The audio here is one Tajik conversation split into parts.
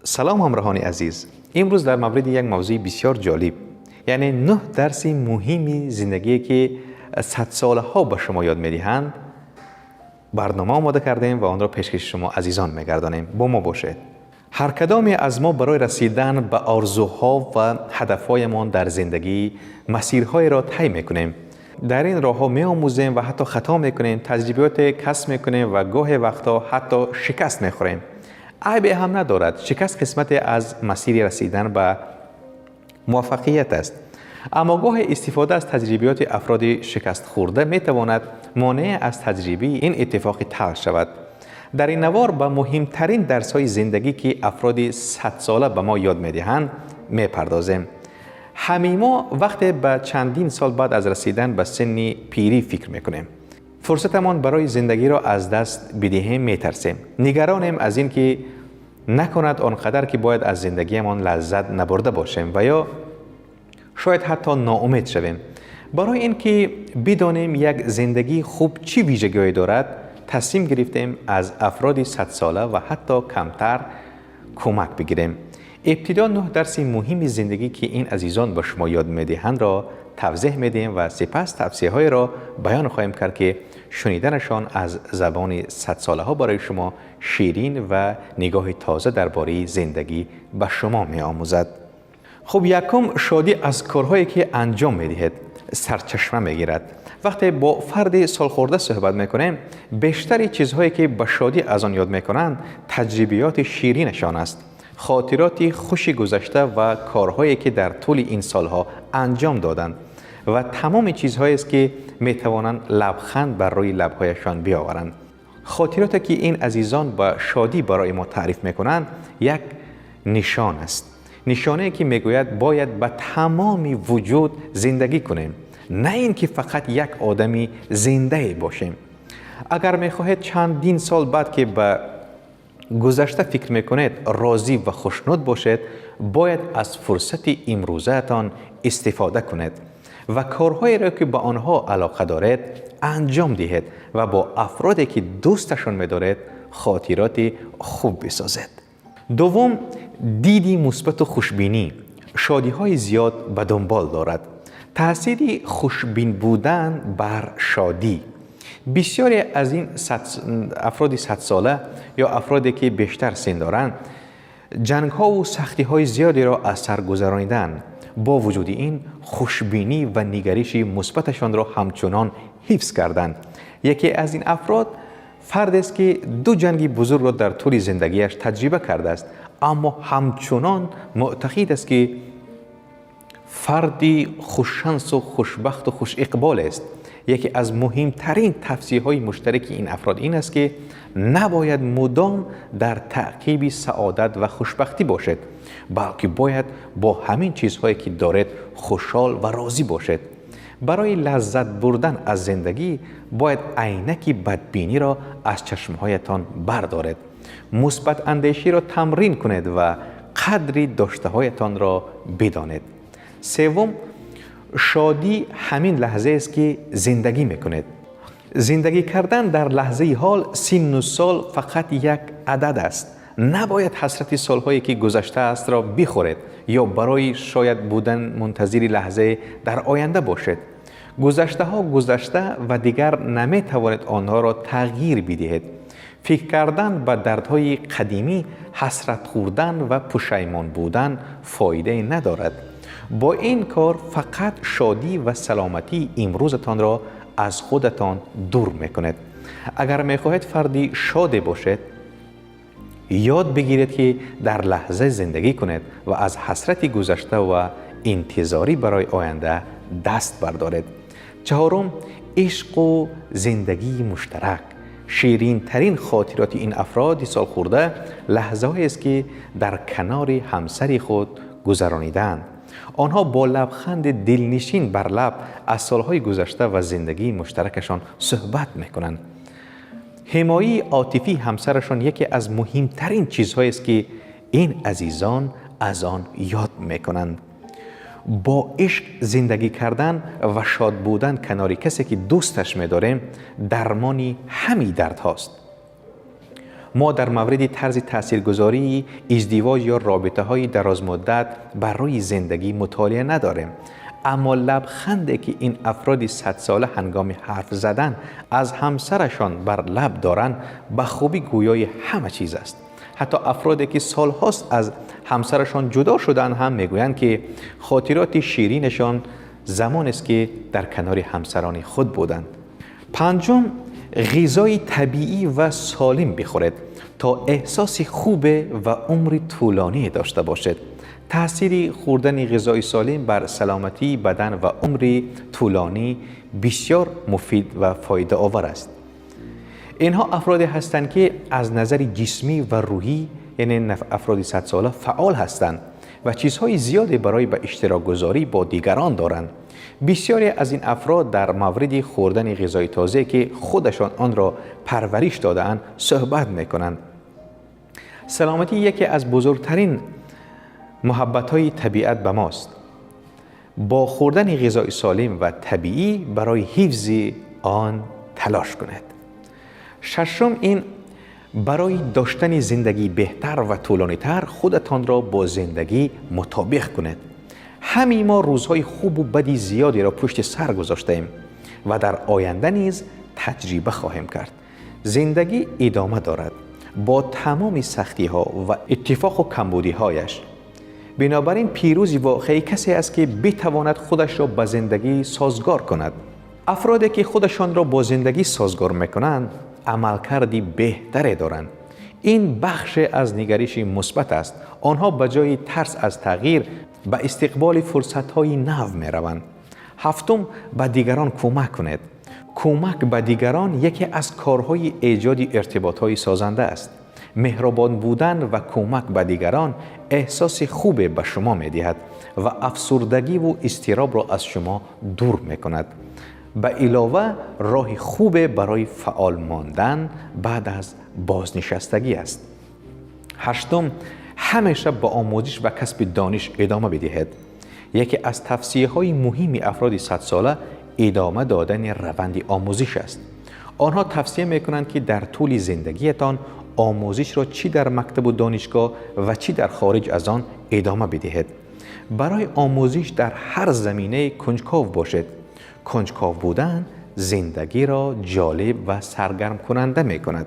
Салом, ҳамроҳони азиз. Имрӯз дар мавриди як мавзӯи бисёр ҷолиб, яъне нӯҳ дарси муҳими зиндагие, ки садсолаҳо ба шумо ёд медиҳанд, барнома омода кардем ва онро пешкаши шумо азизон мегардонем. Бо мо бошед. Ҳар кадоме аз мо барои расидан ба орзуҳо ва ҳадафҳоямон дар зиндагӣ масирҳоеро тай мекунем. Дар ин роҳҳо меомӯзем ва ҳатто хато мекунем, таҷрибиёте касб мекунем ва гоҳе вақтҳо ҳатто шикаст мехӯрем. Айбе ҳам надорад. Шикаст қисмате аз масири расидан ба муваффақият аст. Аммо гоҳе истифода аз таҷрибиёти афроди шикастхӯрда метавонад монеъ аз таҷрибаи ин иттифоқи талх шавад. Дар ин навор ба муҳимтарин дарсҳои зиндагӣ, ки афроди садсола ба мо ёд медиҳанд, мепардозем. Ҳамаи мо вақте ба чандин сол баъд аз расидан ба синни пирӣ фикр мекунем, фурсатамон барои зиндагиро аз даст бидиҳем, метарсем. Нигаронем аз ин ки накунад он қадар, ки бояд, аз зиндагиамон лаззат набурда бошем ва ё шояд ҳатто ноумед шавем. Барои ин ки бидонем, як зиндагии хуб чӣ вижагиҳое дорад, тасмим гирифтем аз афроди садсола ва ҳатто камтар кӯмак бигирем. Ибтидо нӯҳ дарси муҳими зиндагӣ, ки ин азизон ба шумо ёд медиҳандро тавзеҳ медиҳем ва сипас тавсияҳоеро баён хоҳем кард, ки шуниданашон аз забони садсолаҳо барои шумо ширин ва нигоҳи тоза дар бораи зиндагӣ ба шумо меомӯзад. Хуб, якум: шодӣ аз корҳое, ки анҷом медиҳед, сарчашма мегирад. Вақте бо фарди солхӯрда суҳбат мекунем, бештари чизҳое, ки ба шодӣ аз он ёд мекунанд, таҷрибиёти ширинашон аст, хотироти хуши гузашта ва корҳое, ки дар тӯли ин солҳо анҷом доданд, ва тамоми чизҳоест, ки метавонанд лабханд бар рӯи лабҳояшон биёваранд. Хотироте, ки ин азизон ба шодӣ барои мо таъриф мекунанд, як нишон аст, нишонае, ки мегӯяд, бояд ба тамоми вуҷуд зиндагӣ кунем, на ин ки фақат як одами зиндае бошем. Агар мехоҳед чандин сол баъд, ки ба гузашта фикр мекунед, розӣ ва хушнуд бошед, бояд аз фурсати имрӯзаатон истифода кунед ва корҳоеро, ки ба онҳо алоқа доред, анҷом диҳед ва бо афроде, ки дӯсташон медоред, хотироти хуб бисозед. Дуввум: диди мусбату хушбинӣ шодиҳои зиёд ба дунбол дорад. Таъсири хушбин будан бар шодӣ. Бисёре аз ин афроди садсола ё афроде, ки бештар син доранд, ҷангҳову сахтиҳои зиёдеро аз сар гузарониданд. Бо вуҷуди ин, хушбинӣ ва нигариши мусбаташонро ҳамчунон ҳифз карданд. Яке аз ин афрод фардест, ки ду ҷанги бузургро дар тӯли зиндагиаш таҷриба кардааст, аммо ҳамчунон муътақид аст, ки фарди хушшансу хушбахту хушиқболест. Яке аз муҳимтарин тавсияҳои муштараки ин афрод ин аст, ки набояд мудом дар таъқиби саодат ва хушбахтӣ бошед, балки бояд бо ҳамин чизҳое, ки доред, хушҳол ва розӣ бошед. Барои лаззат бурдан аз зиндагӣ бояд айнаки бадбиниро аз чашмҳоятон бардоред, мусбатандеширо тамрин кунед ва қадри доштаҳоятонро бидонед. Севум: шодӣ ҳамин лаҳзаест, ки зиндагӣ мекунед. Зиндагӣ кардан дар лаҳзаи ҳол. Синну сол фақат як адад аст. Набояд ҳасрати солҳое, ки гузаштаастро, бихӯред ё барои шояд будан мунтазири лаҳзае дар оянда бошед. Гузаштаҳо гузашта ва дигар наметавонед онҳоро тағйир бидиҳед. Фикр кардан ба дардҳои қадимӣ, ҳасрат хӯрдан ва пушаймон будан фоидае надорад. Бо ин кор фақат шодӣ ва саломатии имрӯзатонро аз худатон дур мекунед. Агар мехоҳед фарди шоде бошед, ёд бигиред, ки дар лаҳза зиндагӣ кунед ва аз ҳасрати гузашта ва интизорӣ барои оянда даст бардоред. Чаҳорум: ишқу зиндагии муштарак. Ширинтарин хотироти ин афроди солхӯрда лаҳзаҳоест, ки дар канори ҳамсари худ гузаронидаанд. Онҳо бо лабханди дилнишин бар лаб аз солҳои гузашта ва зиндагии муштаракашон суҳбат мекунанд. Ҳимояи отифии ҳамсарашон яке аз муҳимтарин чизҳоест, ки ин азизон аз он ёд мекунанд. Бо ишқ зиндагӣ кардан ва шод будан канори касе, ки дӯсташ медорем, дармони ҳамаи дардҳост. ما در مورد طرز تاثیرگذاری ازدواج یا رابطه های درازمدت بر روی زندگی مطالعه نداریم، اما لبخندی که این افراد 100 ساله هنگام حرف زدن از همسرشان بر لب دارند به خوبی گویای همه چیز است. حتی افرادی که سالهاست از همسرشان جدا شدن هم میگویند که خاطرات شیرینشان زمان است که در کنار همسران خود بودند. پنجم، غذای طبیعی و سالم بخورید تا احساس خوب و عمر طولانی داشته باشید. تاثیر خوردن غذای سالم بر سلامتی بدن و عمر طولانی بسیار مفید و فایده آور است. اینها افرادی هستند که از نظر جسمی و روحی، یعنی افراد 100 ساله، فعال هستند و چیزهای زیادی برای به اشتراک گذاری با دیگران دارند. بسیاری از این افراد در مورد خوردن غذای تازه که خودشان آن را پرورش داده‌اند صحبت میکنند. سلامتی یکی از بزرگترین محبت‌های طبیعت به ماست. با خوردن غذای سالم و طبیعی برای حفظ آن تلاش کنید. ششم، این برای داشتن زندگی بهتر و طولانی‌تر خودتان را با زندگی مطابق کنید. همه ما روزهای خوب و بدی زیادی را پشت سر گذاشته‌ایم و در آینده نیز تجربه خواهیم کرد. زندگی ادامه دارد با تمام سختی‌ها و اتفاق و کمبودی‌هایش. بنابراین پیروزی واقعی کسی است که بتواند خودش را با زندگی سازگار کند. افرادی که خودشان را با زندگی سازگار میکنند عملکردی بهتری دارند. این بخش از نگرش مثبت است. آنها به جای ترس از تغییر به استقبال فرصت‌های نو می‌روند. هفتم، به دیگران کمک کنید. کمک به دیگران یکی از کارهای ایجاد ارتباط‌های سازنده است. مهربان بودن و کمک به دیگران احساس خوب به شما می‌دهد و افسردگی و اضطراب را از شما دور می‌کند. به علاوه راه خوب برای فعال ماندن بعد از بازنشستگی است. هشتم، همیشه با آموزش و کسب دانش ادامه بدهید. یکی از توصیه‌های مهم افراد 100 ساله ادامه دادن روند آموزش است. آنها توصیه می‌کنند که در طول زندگیتان آموزش را چی در مکتب و دانشگاه و چی در خارج از آن ادامه بدهید. برای آموزش در هر زمینه کنجکاو باشید. کنجکاو بودن زندگی را جالب و سرگرم کننده می کند.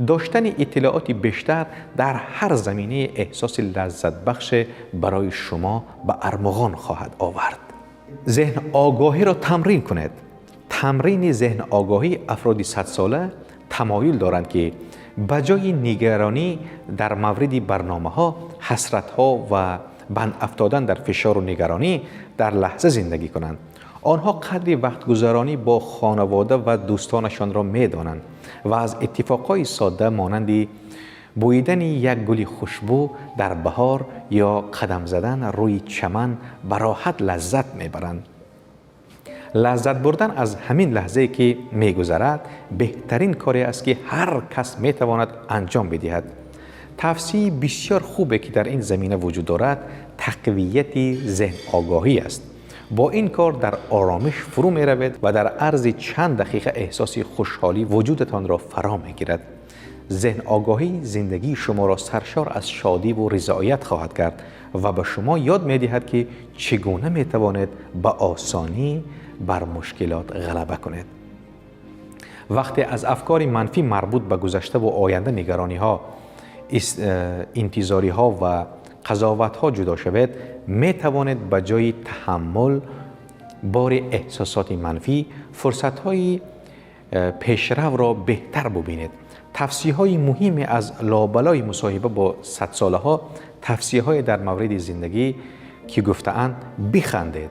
داشتن اطلاعات بیشتر در هر زمینه احساس لذت بخش برای شما به ارمغان خواهد آورد. ذهن آگاهی را تمرین کنید. تمرین ذهن آگاهی افراد 100 ساله تمایل دارند که به جای نگرانی در مورد برنامه‌ها، حسرت‌ها و بند افتادن در فشار و نگرانی در لحظه زندگی کنند. آنها قدر وقت گذرانی با خانواده و دوستانشان را می‌دانند و از اتفاقهای ساده مانند بویدن یک گل خوشبو در بهار یا قدم زدن روی چمن به راحت لذت می‌برند. لذت بردن از همین لحظه که می‌گذرد بهترین کاری است که هر کس می‌تواند انجام بدهد. توصیه بسیار خوبی که در این زمینه وجود دارد تقویت ذهن آگاهی است. با این کار در آرامش فرو می روید و در عرض چند دقیقه احساس خوشحالی وجودتان را فرا می گیرد. ذهن آگاهی زندگی شما را سرشار از شادی و رضایت خواهد کرد و به شما یاد می دهد که چگونه می توانید به آسانی بر مشکلات غلبه کنید. وقتی از افکار منفی مربوط به گذشته و آینده، نگرانی ها، انتظاری ها و قضاوت ها جدا شوید، می توانید به جای تحمل بار احساسات منفی فرصت های پیشرو را بهتر ببینید. توصیه های مهم از لابلای مصاحبه با 100 ساله ها، توصیه های در مورد زندگی که گفته‌اند بخندید.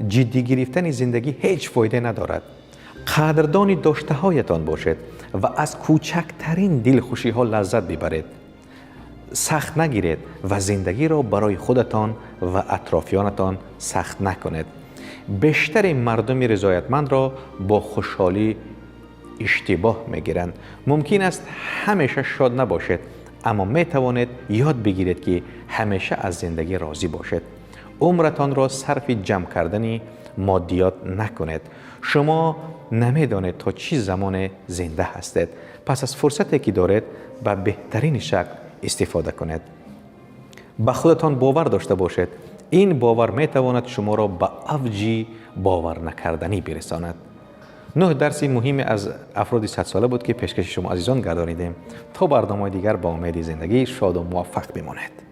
جدی گرفتن زندگی هیچ فایده ندارد. قدردان داشته هایتان باشید و از کوچکترین دلخوشی ها لذت ببرید. سخت نگیرید و زندگی را برای خودتان و اطرافیانتان سخت نکنید. بیشتر مردم رضایتمند را با خوشحالی اشتباه میگیرند. ممکن است همیشه شاد نباشید، اما میتوانید یاد بگیرید که همیشه از زندگی راضی باشید. عمرتان را صرف جمع کردن مادیات نکنید. شما نمیدانید تا چه زمان زنده هستید. Пас аз фурсате ки доред, ба беҳтарин шакл истифода кунед. Ба худатон бовар дошта бошед. Ин бовар метавонад шуморо ба авҷи боварнакарданӣ бирасонад. 9 дарси муҳиме аз афроди садсола буд, ки пешкаши шумо азизон гардонидем. То барномаи дигар, ба умеди зиндагии шоду муваффақ бимонед.